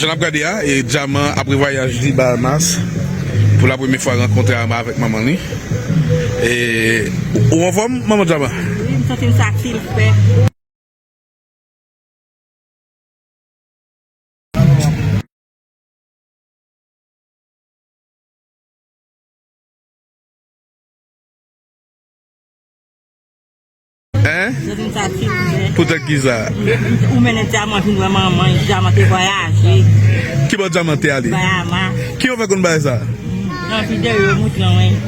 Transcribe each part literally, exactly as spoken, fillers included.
Jan n ap gade a, e Djaman apre vwayaj li Bahamas, pou la premye fwa rankontre a- avèk manman li. E, ou anfòm, manman Djaman? Wi, m santi m satisfè. Hein? Jodi m satisfè. Poutèt ki sa? Ou mennen Djaman vin wè manman, Djaman te vwayaje. Ki bò Djaman te ale? Bahamas. Ki yo fè konn bagay sa? Nan videyo yo montre mwen.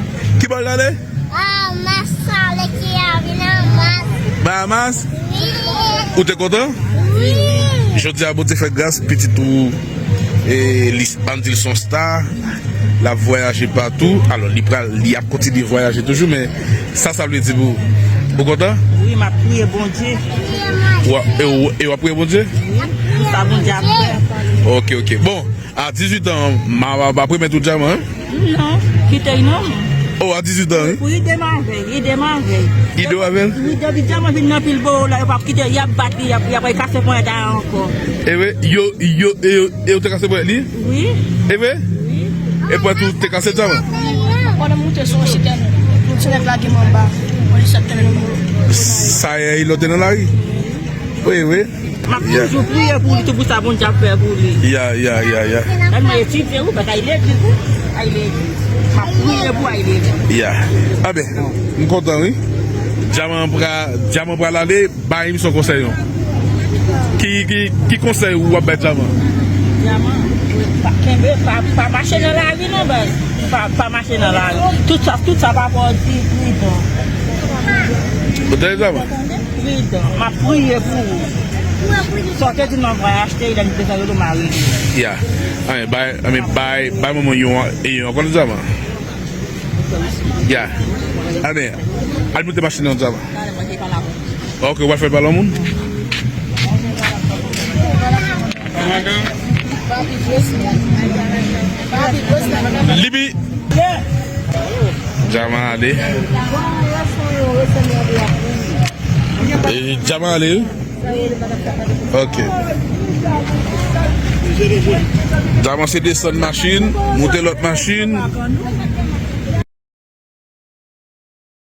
Ki bò l ale? Bahamas, sa vle di a vin Bahamas. Bahamas? Wi. Ou te kontan? Wi. Jodi a Bondye fè gras, pitit ou, e, li, ann di l se yon star, l ap vwayaje patou. Alò, li pral, li ap kontinye vwayaje toujou, men sa, sa vle di pou ou? Ou kontan? Wi, m ap priye Bondye. Wa-, e w-, e w ap priye Bondye? Wi, pou sa Bondye ap fè. Ok, ok. Bon, a dizuit an, m a, m a, m ap remèt ou Djaman, hein? Non, kite l non. Oh, a dizuit an, wi. Pou ede m avè l, ede m avè l. Ede w avè l? Wi, depi Djaman vin nan pil bò la, yo p ap kite l, y ap bat li, y ap, y ap kase ponyèt a ankò. E vre, yo, yo, e yo, e yo te kase ponyèt li? Wi. E vre? Wi. E ponyèt ou te kase Djaman? Pandan m moute sou yon chitèn, yon ti nèg lage m anba. Mwen jis ap tande m. Sa yè lòt te nan lari? Wi, wi. M ap toujou priye pou li, tou pou sa Bondye ap fè pou li. Ya, ya, ya, ya. Tèlman etidye, wi, bagay legliz, wi. Ay legliz. M ap priye pou ay legliz. Ya. Anben, m kontan, wi. Djaman pra-, Djaman pral ale, bay m son konsèy, non. Ki, ki, ki konsèy ou ap bay Djaman? Djaman, pa, kenbe, pa, pa mache nan lari, non, baz. Pa, pa mache nan lari. Tout sa, tout sa papa w di, pridan. Ou tande, Djaman? Pridan. M ap priye pou ou. Sa w te di m nan vwayaj te, lè m te sa yo tou mari. Ya. Anben, bay, anben, bay, bay manman yon, e yon, konn Djaman. Ya. Anben, al moute machin nan Djaman. Ok, w ap fè pale moun? Libi. Djaman ale. E, Djaman ale, wi. Ok. Djaman se desann machin, moute lòt machin.